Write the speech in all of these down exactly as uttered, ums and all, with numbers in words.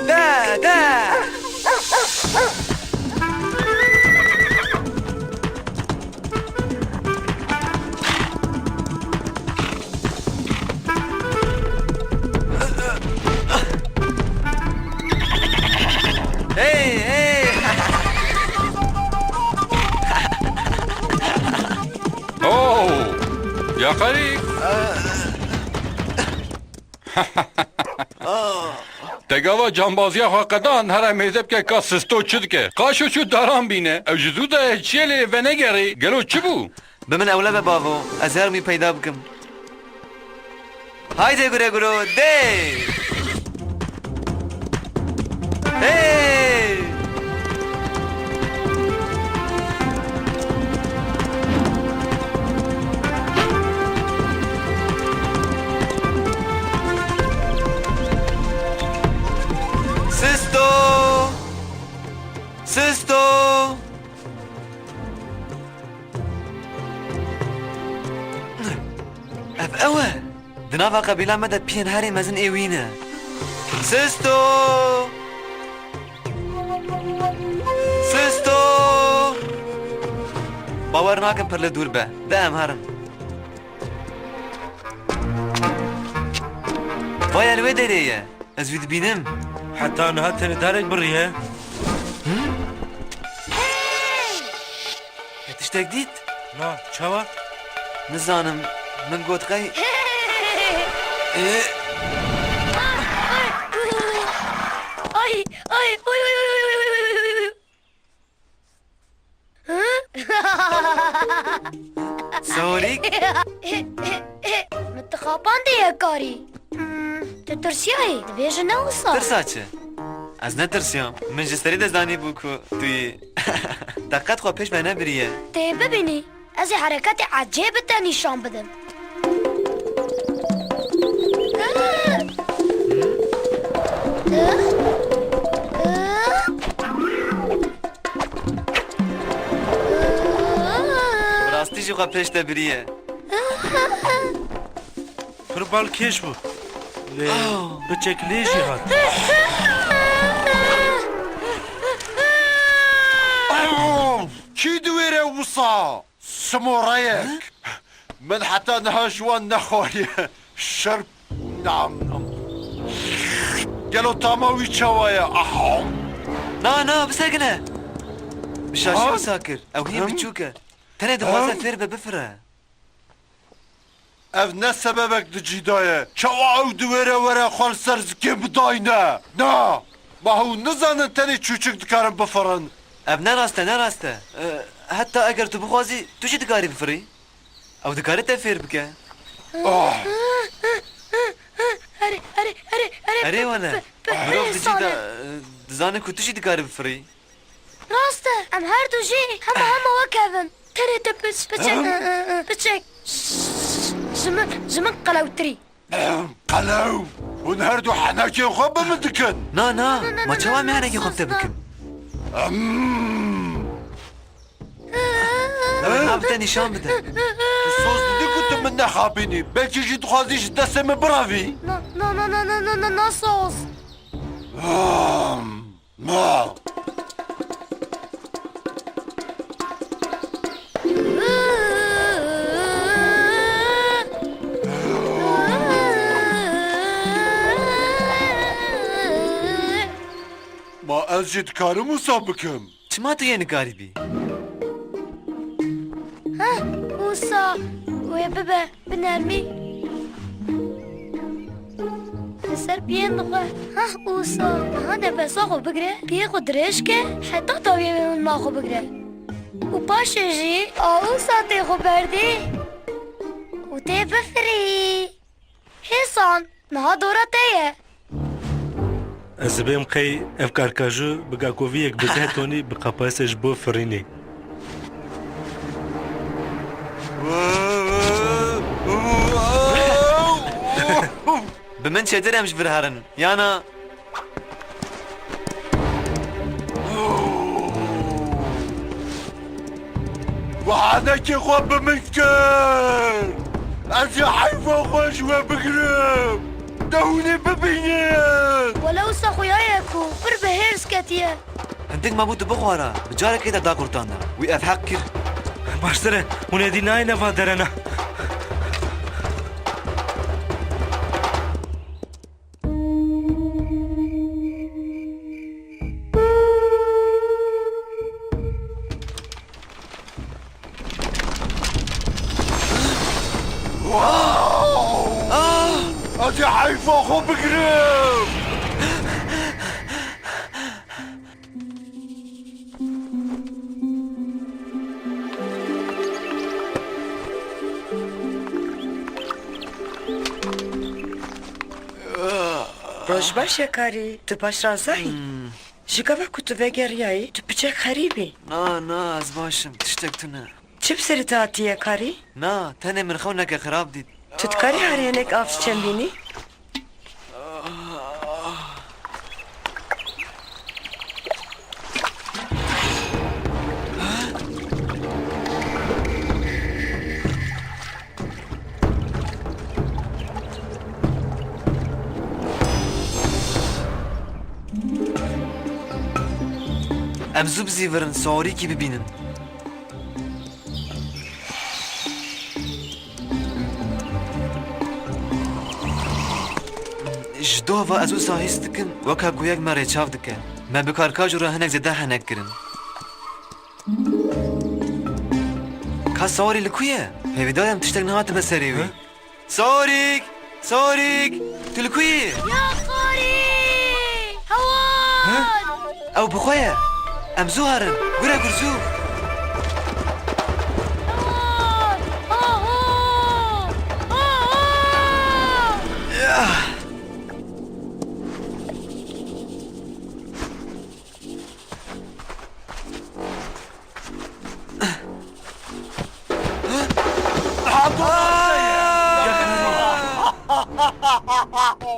De, de. Hey, hey. Oh, ya xerî. Te gava cambaziya xwe qedan, here mêze bike ka Sisto çi dike. Qaşo çû daran bîne. Ew ji zû de ye, çiyê lê venegerê. Gelo çi bû? Bi min ewle be bavo, ez herim wî peyda bikim. Haydi gure guro, de! Hey! Sisto! Sisto! Ev ew e. Di nava qebîla me de piyên herî mezin ê wî ne. Sisto! Sisto! Bawer nakim pir li dûr be. De em herin. Vay, li wê derê ye. Ez wî dibînim. Heta niha tenê darek biriye. Te tiştek dît? Na, çawa? Nizanim, min got qey. Ê. Ay, ay, oy, oy, oy. Hı? Sorîk? Min tu xapandiye karî. Hmm, tu tirsiyayî, dibêje ne wisa. Tirsa çi? Ez netirsiyam. Min ji serî de zanîbû ku tu yî. Te qet xwe pêş me nebiriye. Tê bibînî. Ez ê hereketê ecêb te nîşan bidim. Bi rastî jî xwe pêş te biriye. Pir balkêş bû. Lê Oh. Piçek lê jî hat. Oh, kî diwêre wisa? Simoreyek. He? Min heta niha ji wan nexwariye. Şirp. Nam, nam. Gelo tama wî çawa ye? Aha. Na, na, bisekine. Bi şaşî Ha? wisa kir. Ew hîn Him? biçûk e. Tenê dixwaze Him? fêr be bifire. Ev ne sebebek di cî de ye. Çawa ew diwêre were xwe li ser zikê bidayne? Na! Ma hûn nizanin tenê çûçik dikarin bifirin? Ev ne rast e, ne rast e. E, heta eger tu bixwazî, tu jî dikarî bifirî. Ew dikare te fêr bike. Oh! Erê, erê, erê, erê, Erê wele. Pe-, pe-, Mirov pe-, di cî de, sane. e, dizane ku tu jî dikarî bifirî. Rast e, em her du jî hema hema wek hev in. Tenê te piç, piçek, piçek. Ji min, ji min qelewtirî. Qelew! Hûn her du henekên xwe bi min dikin. Na, na, Na, na, na, ma na, çawa na, em ê henekên xwe bi te na. bikin? Em. Ew ê navê te nîşan bide. Tu soz didî ku tu min nexapînî. Belkî jî dixwazî ji destê min birevî. Na, na, na, na, na, na, na, na soz. Am. Ma. Ma ez jî dikarim wisa bikim? Çima tu yê nikarîbî? Heh, wisa wê bibe. Bi nermî li ser piyên dixwe. Hah, wisa niha nefesa xwe bigire, piyê xwe dirêj ke, heta dawiyê wê milma xwe bigire. Û paşê jî a wisa tê xwe berdî. û tê bifirî. Hêsan, niha dora te ye. Ez dibêm qey ev karkajû bi gakoviyek bi deh tonî bi qapayese ji bo firînê. Bi min çêtir em ji vir herin, yana? Wehanekê xwe bi min kir. Ez ê heyfa xwe ji we bigirim. De hûn ê bibînin. Wele wisa xuya ye ku pir bi hêrs ketiye. Hindik mabû tu bixwara, bi carekê de da kurtanda. Wî ev heq kir. Baştir e, hûn êdî nayêne va derena. Ez ê heyfa xwe bigirim. Roj baş Yakarî, tu paşrazayî? Hmm. Ji gava ku tu vegeriyayî, tu piçek xerîb î. Na, na, ez baş im, tiştek tune. Çi bi serê te hatiye Yakarî? Na, tenê min xewneke xirab dît. Tu dikarî harê hinek av çend bînî? Em zû bizîvirin, Sorîkî bibînin. Ji doh ve ez wisa hîs dikim, weka ku yek me rêçav dike. Me bi karkajû re hinek zêde henek kirin. Ka Sorî li ku ye? Hêvîdar im tiştek nehatibe serê wî. Hı? Sorîk! Sorîk! Tu li ku yî? Yakarî! Hewan! Hı? Ew bi xwe ye. Em zû herin. Gure gur zû. Hewan! Aho! Aho! Yah!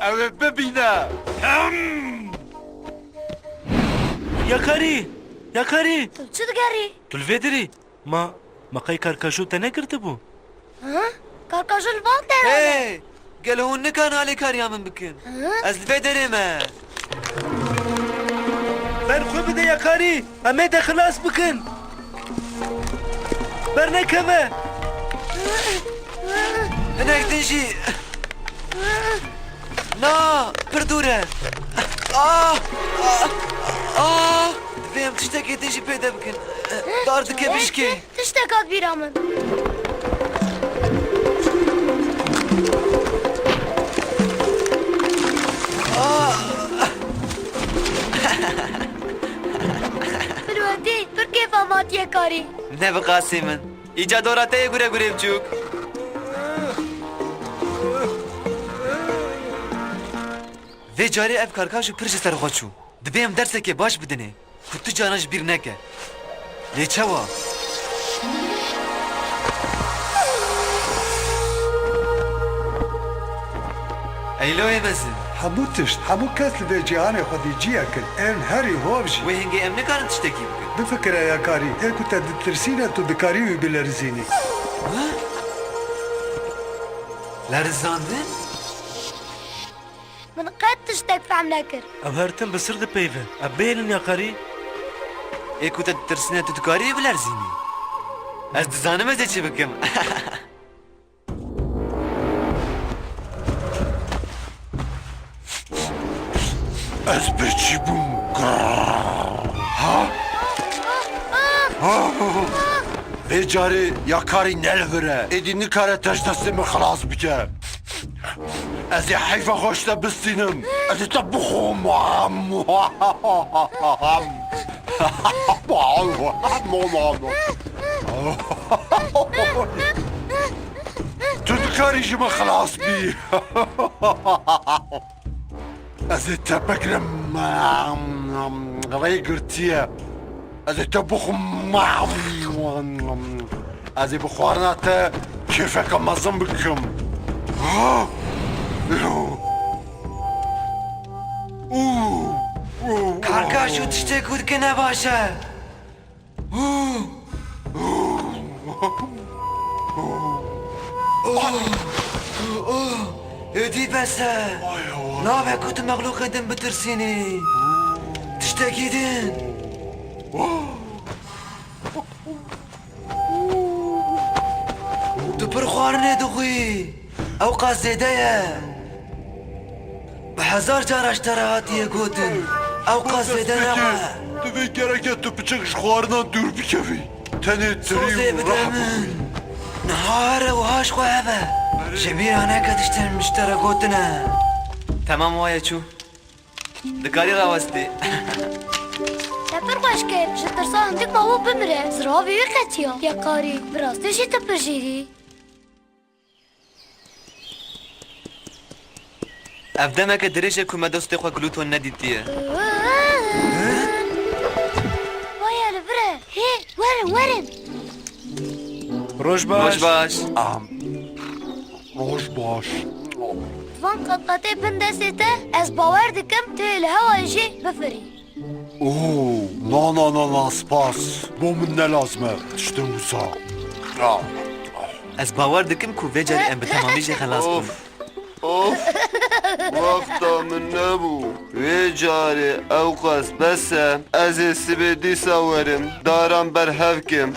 Ew ê bibîne. Yakarî! Yakarî! Tu çi digerî? Tu li vê dirî? Ma, ma qey karkaşo te negirtibû? Ha? Karkaşo li van derê. Hey! Gelo hûn nikan alîkariya min bikin? Hı? Ez li vê derê me. Ber xwe bide Yakarî, em ê te xilas bikin. Bernekeve. Hinek din jî. Na, pir dûr e. Ah, ah, ah. Divê em tiştekê din jî pê de bikin. Dar dike bişkê. Tiştek hat bîra min. Pir wetî, pir kêfa me hatiye Yakarî. Ne bi qasî min. Îca dora te yê gure gurê biçûk. Vê carê ev karkaşo pir ji ser xwe çû. Dibê em dersekê baş bidinê, ku tu carna ji bîr neke. Lê çawa? Eyloyê mezin. Hemû tişt, hemû kes li vê cîhanê xwedî ciyek in. Ên herî hov jî. Wê hingê em nikarin tiştekî bikin. Bifikire Yakarî, ê ku te ditirsîne tu dikarî wî bilerizînî. Ha? Lerizandin? Min qet tiştek fehm nekir. Ew her tim bi sir dipeyve. Ev bêlin Yakarî. Ê ku te ditirsîne tu dikarî bilerzînî. Ez dizanim ez ê çi bikim. Ez birçî bûm. Grrr. Ha? Ha? Vê carê Yakarî ne li vir e. Êdî nikare te ji destê min xilas bike. Ez ê heyfa xwe ji te bistînim. Ez ê te bixwim. Tu Karî ji min xilas bî. Ez ê te bigirim. Rê girtiye. Ez ê te bixwim. Ez ê bi xwarina te kêfeke mezin bikim. Karkaş û tiştê ku dike ne baş e. Êdî bes e. Nabe ku tu mexlûqê din bitirsînî. Tiştekî din. Tu pir xwarinê dixwî. Ew qas zêde ye. Bi hezar cara ji te re hatiye gotin. Ew qas zêde nebe. Divê gereke tu piçek ji xwarinan dûr bikevî. Tenê tirî û reh bixwî. Niha here wiha ji xwe hebe. Ji bîra neke tiştên min ji te re gotine. Temam waye çû. Dikarî rawestî. Te pir xweş kir. Ji tirsa hindik mabû bimire. Ziravê wî qetiya. Yekarî. Bi rastî jî tu pir jêr î. Ev demeke dirêj e ku me dostê xwe Gluton nedîtiye. Vay li vir e. Hê, werin, werin. Roj baş. Roj baş. Am. Roj baş. Van qetqetê bin destê te, ez bawer dikim tu yê li hewayê jî bifirî. Oo, na, na, na, na, spas. Bo min ne lazim e tiştin wisa. Ez bawer dikim ku vê carê em bi temamî jê xelas bûn. Of, of, wexta min nebû. Vê carê ewqas bes e. Ez ê sibê dîsa werim, daran berhev kim.